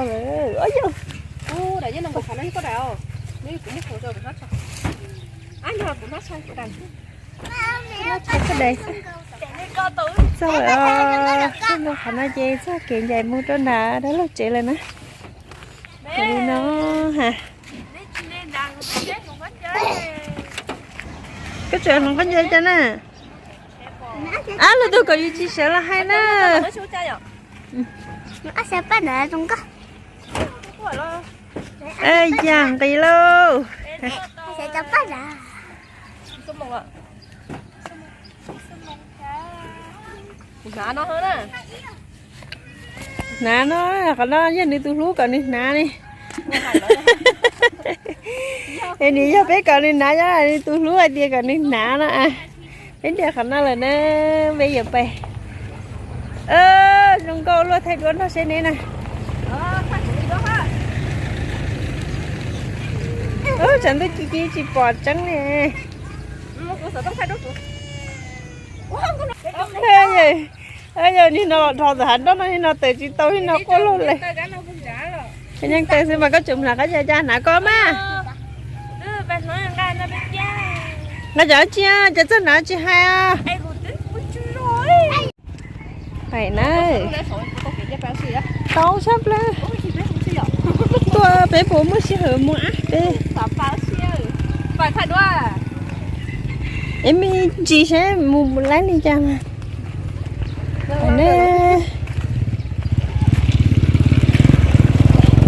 Ua yog, ub, daim nyob no kuv qhov no yog koj daim os. Neb kuv muab qhov rau kuv hnab tso. Ab, no kuv hnab tso kuv daim. Hnab tso koj daim. Txog lawm os, txog qhov no ces txoj kev ncaim mus rau nram dab laug tsev lawm na. Li no ha. Koj tseem hloov qab ncaws cas na? Ab, lwm tus kom yus tsis sawv los hais na. Yam nqis lauj. Hnav no, qhov no yog nws tus hlub kom nws hnav ne. Es nws yog peb kom nws hnav, nws tus hlub hais tias kom nws hnav no. Peb nres qhov no lawm na, peb yuav pais. Zoo nkauj luaj, thaij duab nrog seb neb na. Tshav ntuj ci ci tsis pom tseeb ne. Yog nig no los dhos ntawm hav nroj no, nig no tawm tsis tau, nig no quaj luaj li. Nyeej taw xwb mas koj tseem hnav qab ya ya hnav koj mas. Nqa cov tsi, cov txog hnav tsis hais. Hais na. Tau sab plaws. Tuaj peb puas muaj sij hawm mus ab peb. Es me ntsis saib mus laib li cas mas.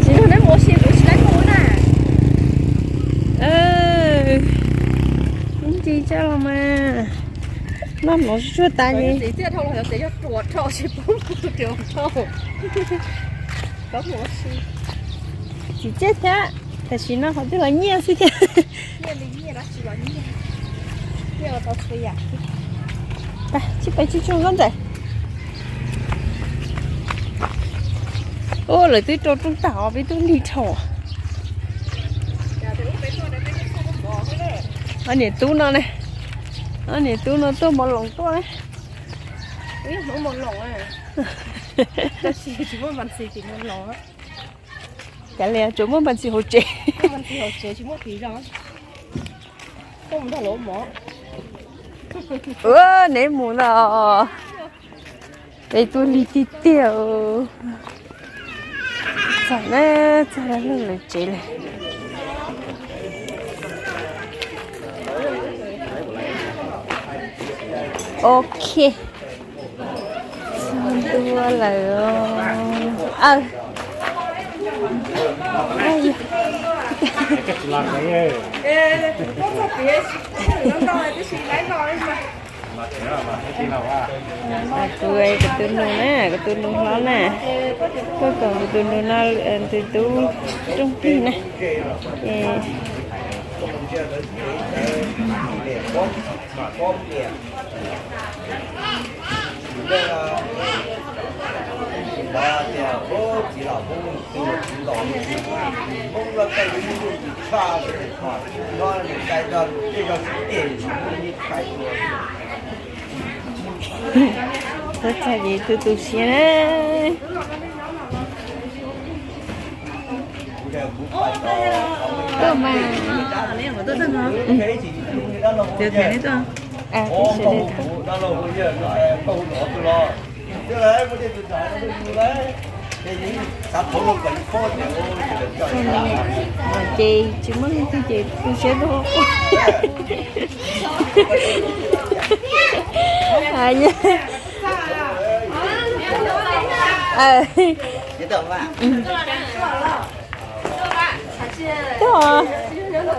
Tsis neb mus ua si kuv tsis laib mus na. Ib ntsis tso los mas. Noj mov tsuag tas li. Tsis txiaj thiab, tam sim no qhov twg los nyiaj xwb thiab. Tsis pais tsis tsuag nkauj ntxawm. Ua lawv twb rau rooj tag os, peb tuaj lig dhau. Ob niam tub no ne, ob niam tub no tuaj mov loos tuaj ne. Cas li tsuas muaj npas ntxis hauv tsev. Ua neb mus no. Peb tuaj lig tiag tiag. Txog na, txog lawv tsev lawm. Ok. Txog ntua lawm. Kuv, kuv tus nus na, kuv tus nus hlob na, tuaj koom kuv tus nus no, tus tub rooj plig na. Txhob txhais ces tu tu siab na. Tuaj mas. Ces tsis muaj leej twg ces tu siab tuaj. Tuaj. Neb tuaj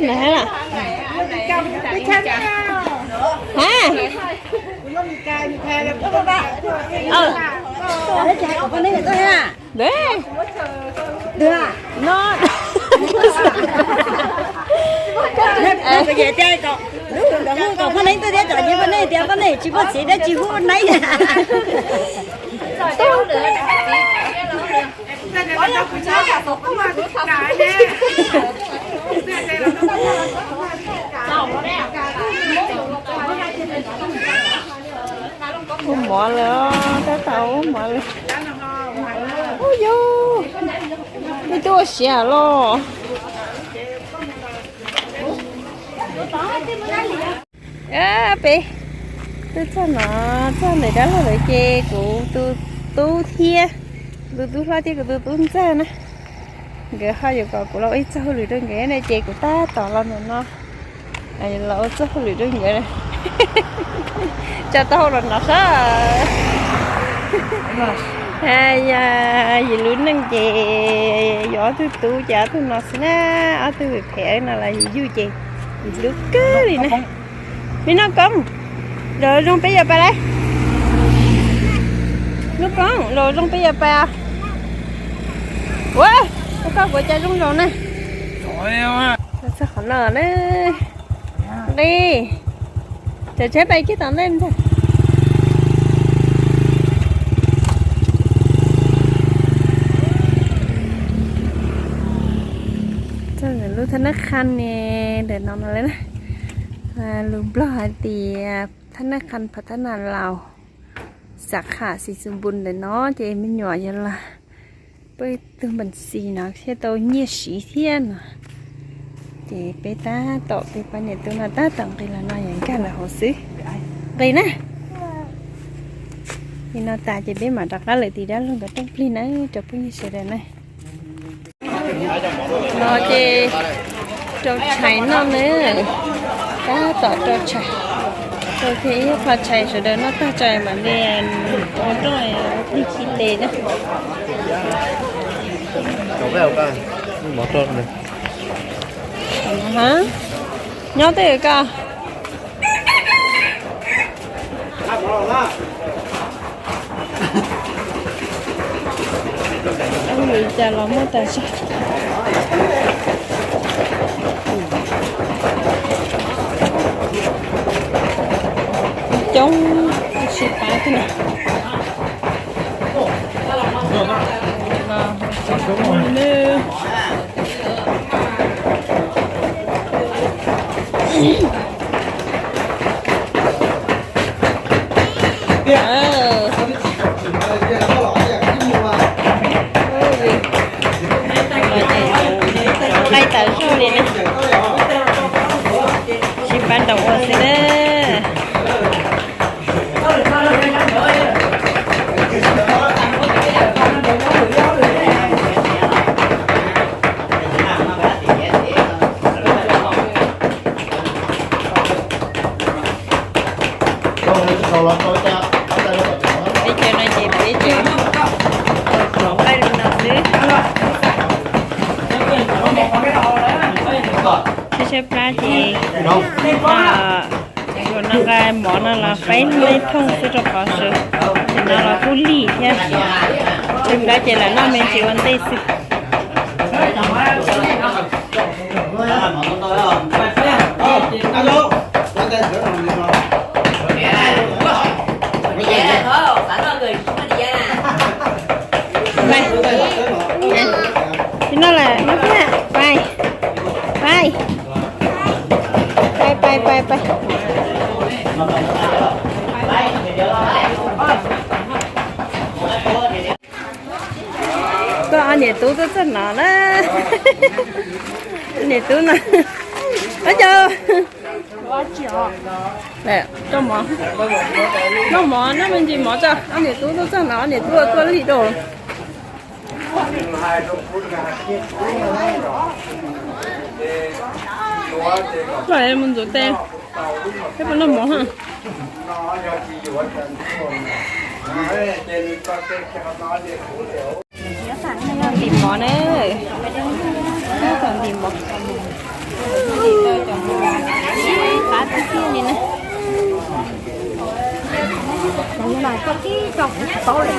ntawm hab lawm? Ha? Poj neeg tuaj thiab, cov yim poj neeg tias poj neeg tsis muaj txiv thiab tsis hu neeb. Ua mov lawm, tab tom ua mov lawm. Tuaj siav los. Peb twb txog no, txog ntawm dab laug lawm ces kuv tus tub thiab, kuv tus tub hlob thiab kuv tus tub ntxawg na, nkawd ho yuav kom kuv los ua ib txoj hauj lwm rau nkawd ne ces kuv tab tom los ntawm no los ua txoj hauj lwm rau nkawd. Tsa tau hau los no sab. Yog yus lub neej ces yus ob tug tub ces ob tug no xwb na, ob tug phem no los yus yug ces yus hlub kawg li na. Me Noj Koob, los zoo peb yuav pais lawm. Noj Koob, los zoo peb yuav pais. Ua, koj kuv cas zoo zaum na. Txog qhov no na. Nqi, cov tsheb pais kiag tom ntej ntag. Txog lub thab nab qha ne, ntawm no no lawm na. Lus Nplog hais tias thab nab qha phav thab nas laus, xav kham xis xus npus ntawm no ces me nyuam yog los peb tug npam xis no thiaj tau nyiaj siv thiab no. Ces peb tab tom, peb pab niam tub no tab tom nqis los no yog nkag lawm hauv xwb. Nqis na. Li no tas ces peb mam rov qab lawm tim dab laug nkawd rooj plig na, rau phooj ywg sawv daws na. No ces rau tshais noj na, tab tom rau tshais, rau kiag ib qho tshais sawv daws noj tag tso mam li ua rooj ua plig khi tes na. Nyob twj ywm koj. Cas los muaj tas zog coob, sib pab thiab na. Nqaij tawm zog li na, sib pab nraum ua xwb na. Peb caug no ces peb caug rov nqaij li no xwb. Tshaib tshaib plab ces luag no nqa mov no los faib nqaij thooj xwb rau qhov sawv, ces no los kuj lig thiab. Tshaib plab ces lam noj me ntsis ua ntej xwb. Tsis noj lawm, noj thiab. Pais, pais, pais, pais, pais. Koj ob niam tub tuaj txog no na. Niam tub no. Ua cas noj mov, noj mov, noj me ntsis mov tso. Ob niam tub tuaj txog no, ob niam tub tuaj lig dua. Mus ntxuav tes, peb puas noj mov ha? Ntim mov na, ntim mov, qab tib tib li na. Kuv tsis paub li, koj tij coj kuv tsis paub li.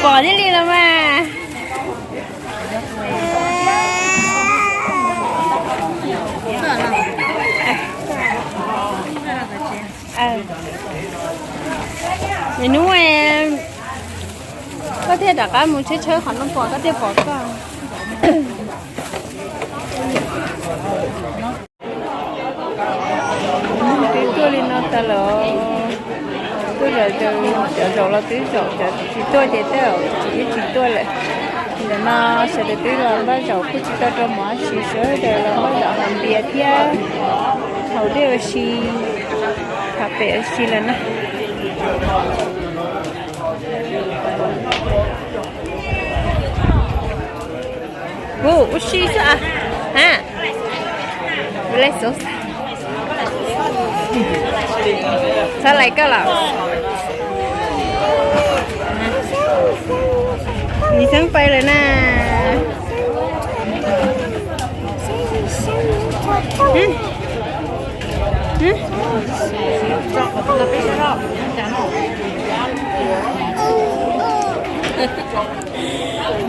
Pom thiaj li los mas. Lwm hnub koj thiaj rov qab mus tshawb tshawb qhov no pom koj thiaj pom koj. Twb tuaj li no tas lawm. Tuaj zaum, cov zaum los twb zaum, cov tsis tuaj ces tej zaum tsis, twb tsis tuaj lawm. Ntawm no sawv daws twb los npaj zaum, kuj tsis tau rau mov, tsis sawv daws los npaj zaum haus npias thiab haus dej ua si, tham pem ua si lawm na. Ua si xwb a. Txhob lais koj los. Nws xeeb pais lawm na.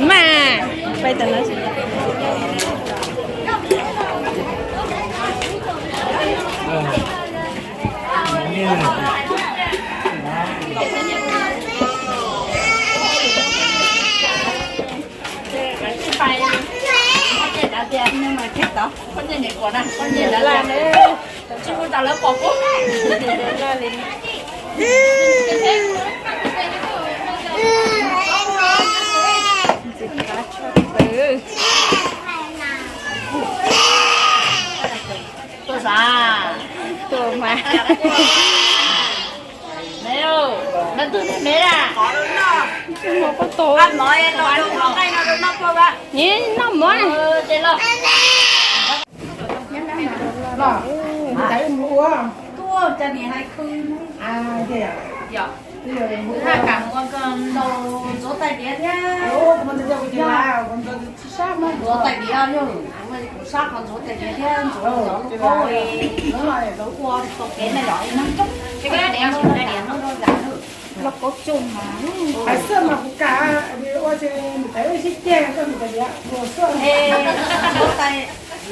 Mas pais tas no. Tuaj xav, tuaj mas. Me, no tus me, noj mov. Ntxuav tais diav thiab. Ntxuav tais diav, yog kuv sab qhov ntxuav tais diav thiab ntxuav cov lub kaub, lub ua tau kev na yom, ib hnub coob, ib hnub tais diav hnub rau zam. Los kaub coob mas. Hais xwb mas kuv kam ua ces nws tais ua sib ceg koj nws tais diav ua xwb.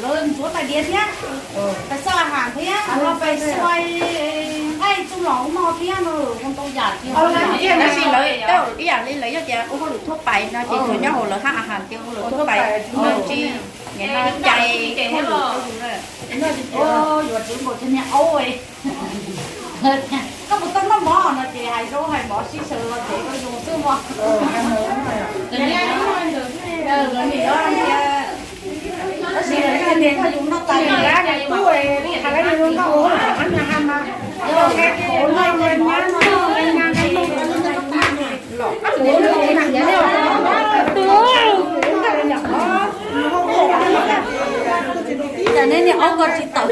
Lawv ntxuav tais diav thiab, pais xoj has thiab, pais xua nqaij txuj lom no thiab no, ua ntau yam thiab. Tab sis lawv ib yam li lawv yog tias ua hauj lwm thuab pais no ces tsuas nyob hauv lawv hab a has tias ua hauj lwm thuab pais, tsis, nim no cai hauj lwm rau yus na. Yuav tsum npaum cov niag aub, koj puas tau noj mov no ces hais zaub hais mov sib xyaw los ces koj zoo xwb mog. Tab sis lawv tias koj yus noj tas Cas nej niag aub ko tsis tawm?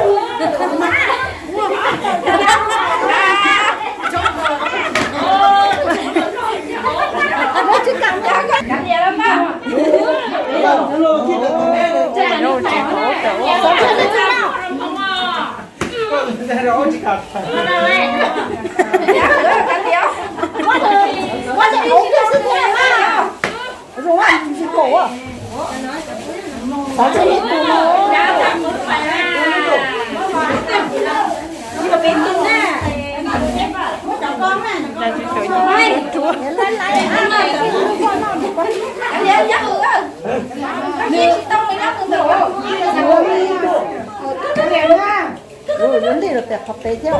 Yuav ntej los pem qhov pem thiab.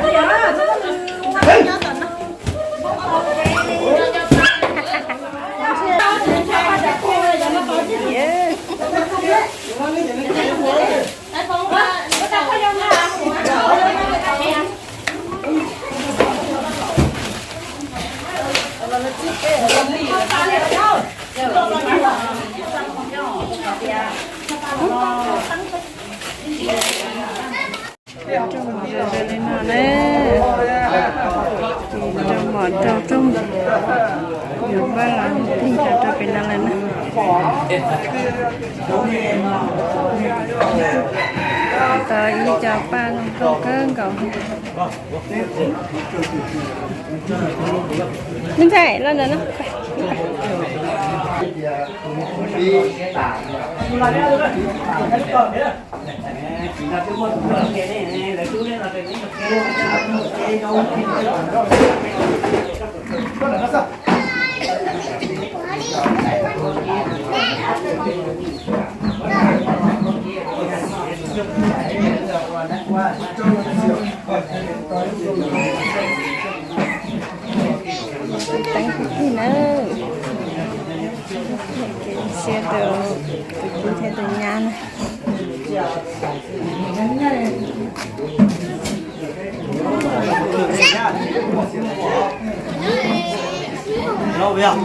Rau mov rau li no na, rau mov rau rooj, yuav pab los plig rau pem no lawm na. Tau ib co paj zoo nkauj kawg nkaus. Me ntxhais, los ntawm no. Teeb kwv tij nawb, siab rau tus tub thiab tus nyab na. Npaj mus pib lawm. Twb tsis tau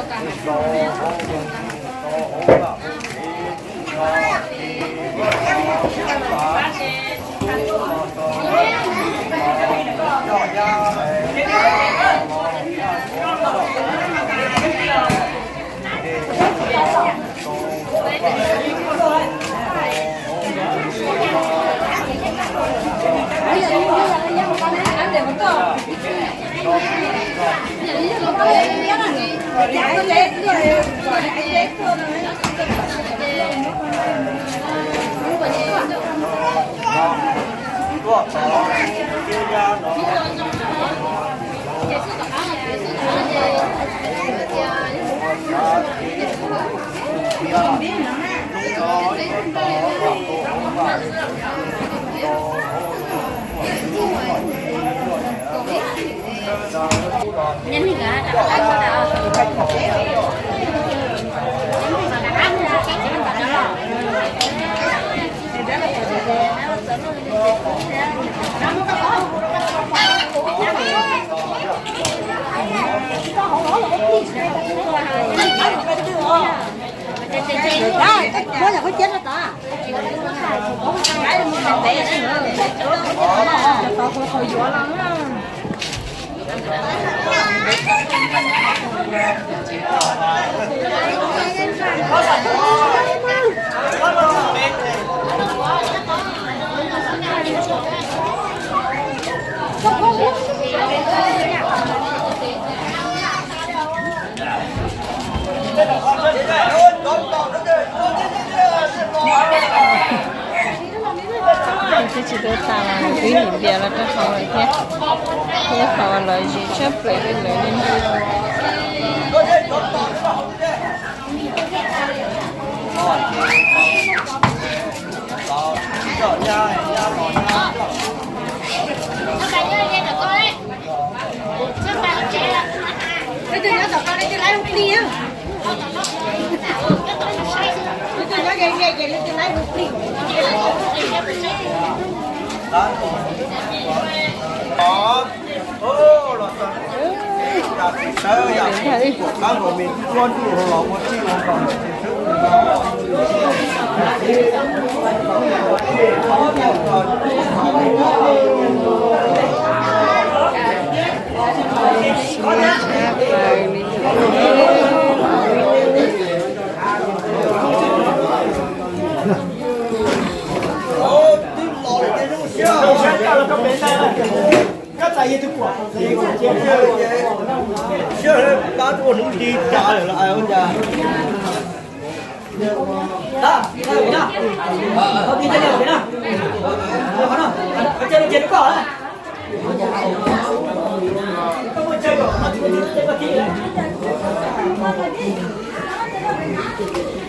tas los twb nim npias los rau hauv lawm thiab. Thiab qhov uas lom zem tshaj plaws rau lawv li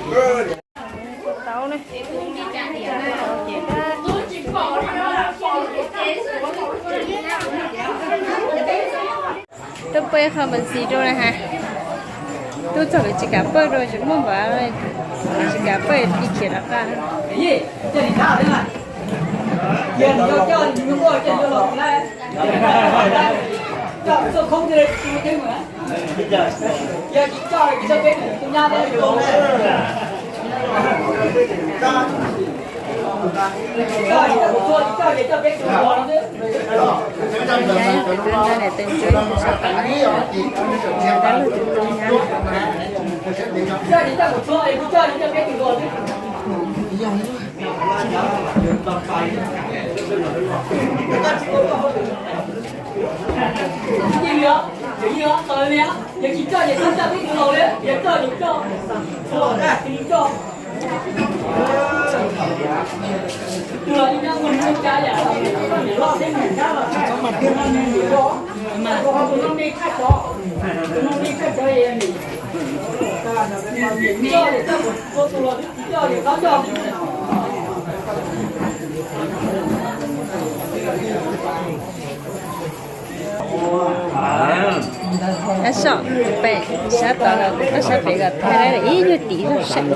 ntawd. Tau ne. Tuaj pawj qho npas ntxiv rau na has. Tuaj txog lawv tsis kam pawj rau, tsis muaj npav, tsis kam pawj ti khiav rov qab. Ab soj pem sab tod los koj sab pem kom tag ib nyuag tim zog saib.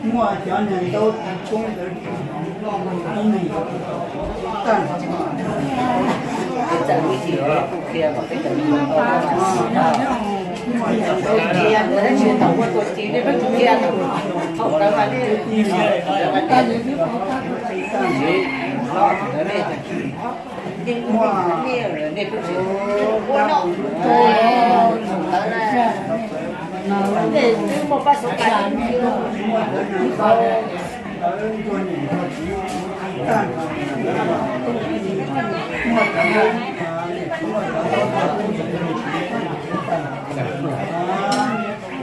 Muaj cov neeg ntaub poob ntawd ib neeg tag nrho. Muaj cov ntaub poob ntawd ib neeg tag nrho.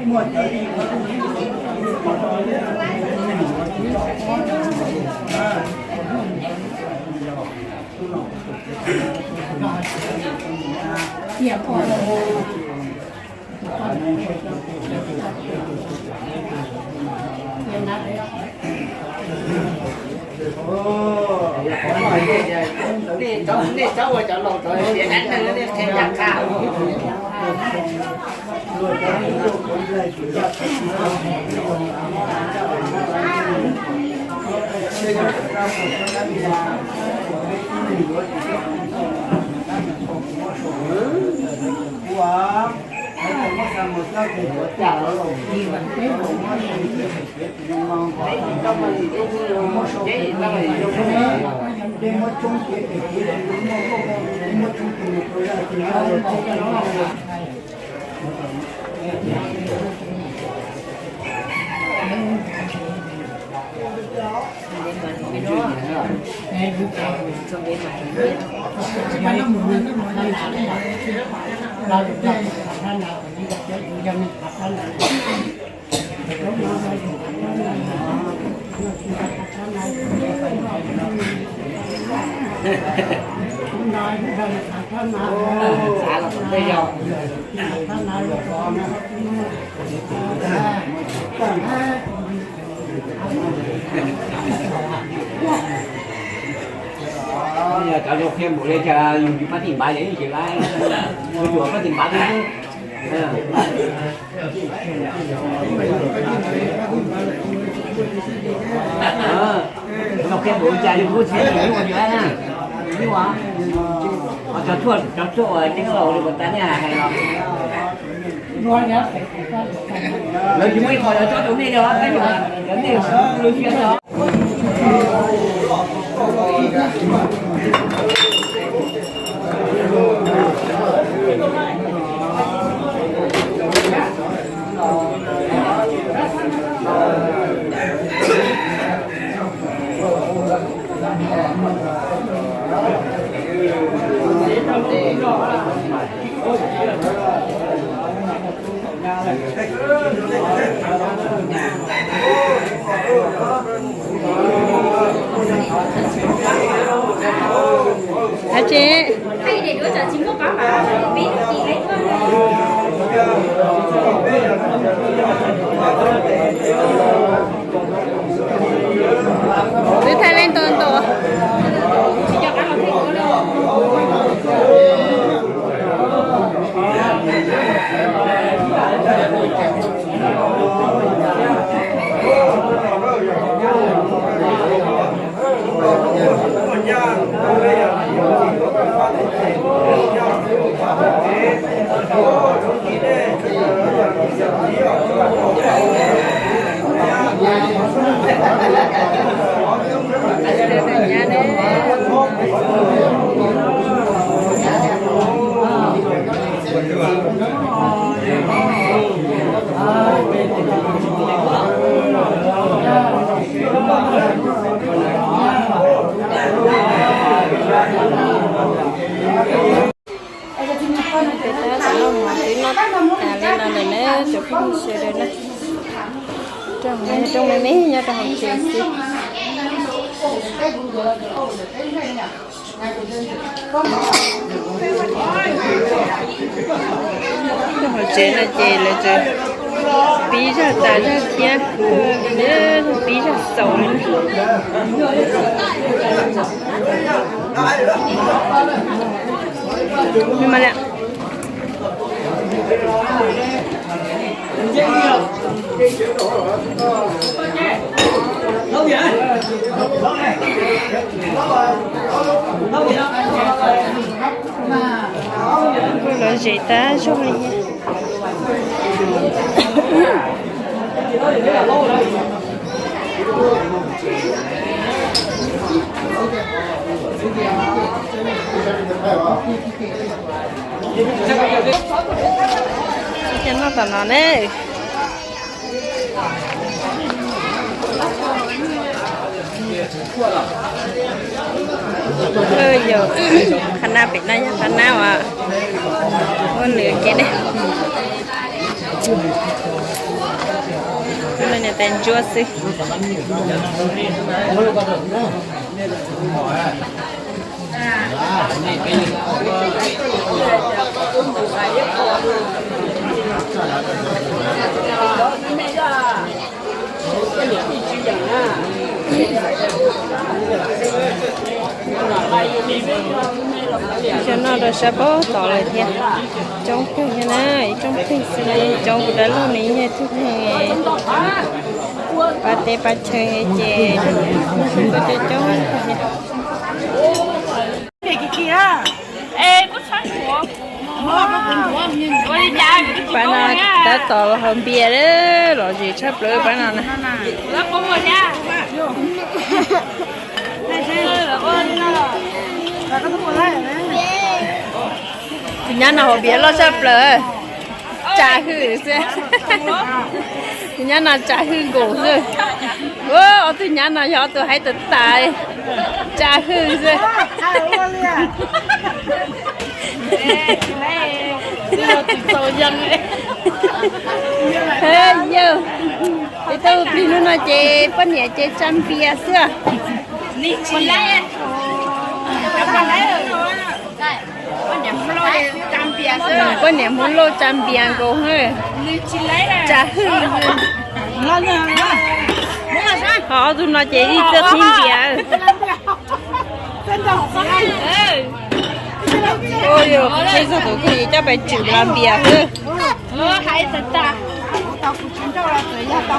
Muaj Cov zoo qhia mus li cas yus pab tim npav ces ib yam li, yus pab tim npav xwb. Noj qhia npaum cas li kuj txhiab nyuj ua yuav na. Nyuj, cov tshuaj, cov tshuaj uas neeg laus li puas tas nej hais los? Lawv tsis muaj ib qho yuav tsob rau nej li os, peb yuav cov nej lub siab os. Ab tsi. Twb thaij leej tau ntaus. Peb tab tom noj mov twb noj tas li no lawm na cov phooj ywg sawv daws na. Rooj me me nyob rau hauv tsev xwb. Rau hauv tsev no ces lawv tseem pib zaj tas zaj thiab, pib zaj xaus li. Kuj lom zem tag zog li thiab. Cov noj tom no ne. Yog qhab nab pem no yog qhab nab uas ua nws kev ne. Tus no niam tais ntsuab xwb. Cov noj rau sab pem tod lawm thiab. Coob kawg thiab na, ib rooj pheej xwb na, coob kuv dab laug nws yog tug neeg pa teb pa chaw ces coob coob thiab. Pab no tab tom los haus npias, lom zem tshaj plaws pab no na. Tus nyab no haus npias loj tshaj plaws, tsa hwj xwb. Tus nyab no tsa hwj nkaus xwb. Ob tug nyab no yog ob tug haib tas tas, tsa hwj xwb. Yog, ib tug plig hnub no ces poj niam ces tsa npias xwb. Poj niam Hmoob Lauj tsa npias nkaus, tsa hwj. Ho ob tug no ces ib txwj qhib npias. Ua yog qhib txog tus kheej coj pais tswm los npias xwb. Hais txawm tas, kuv tau kuv tsis nrauj los txawm yog tau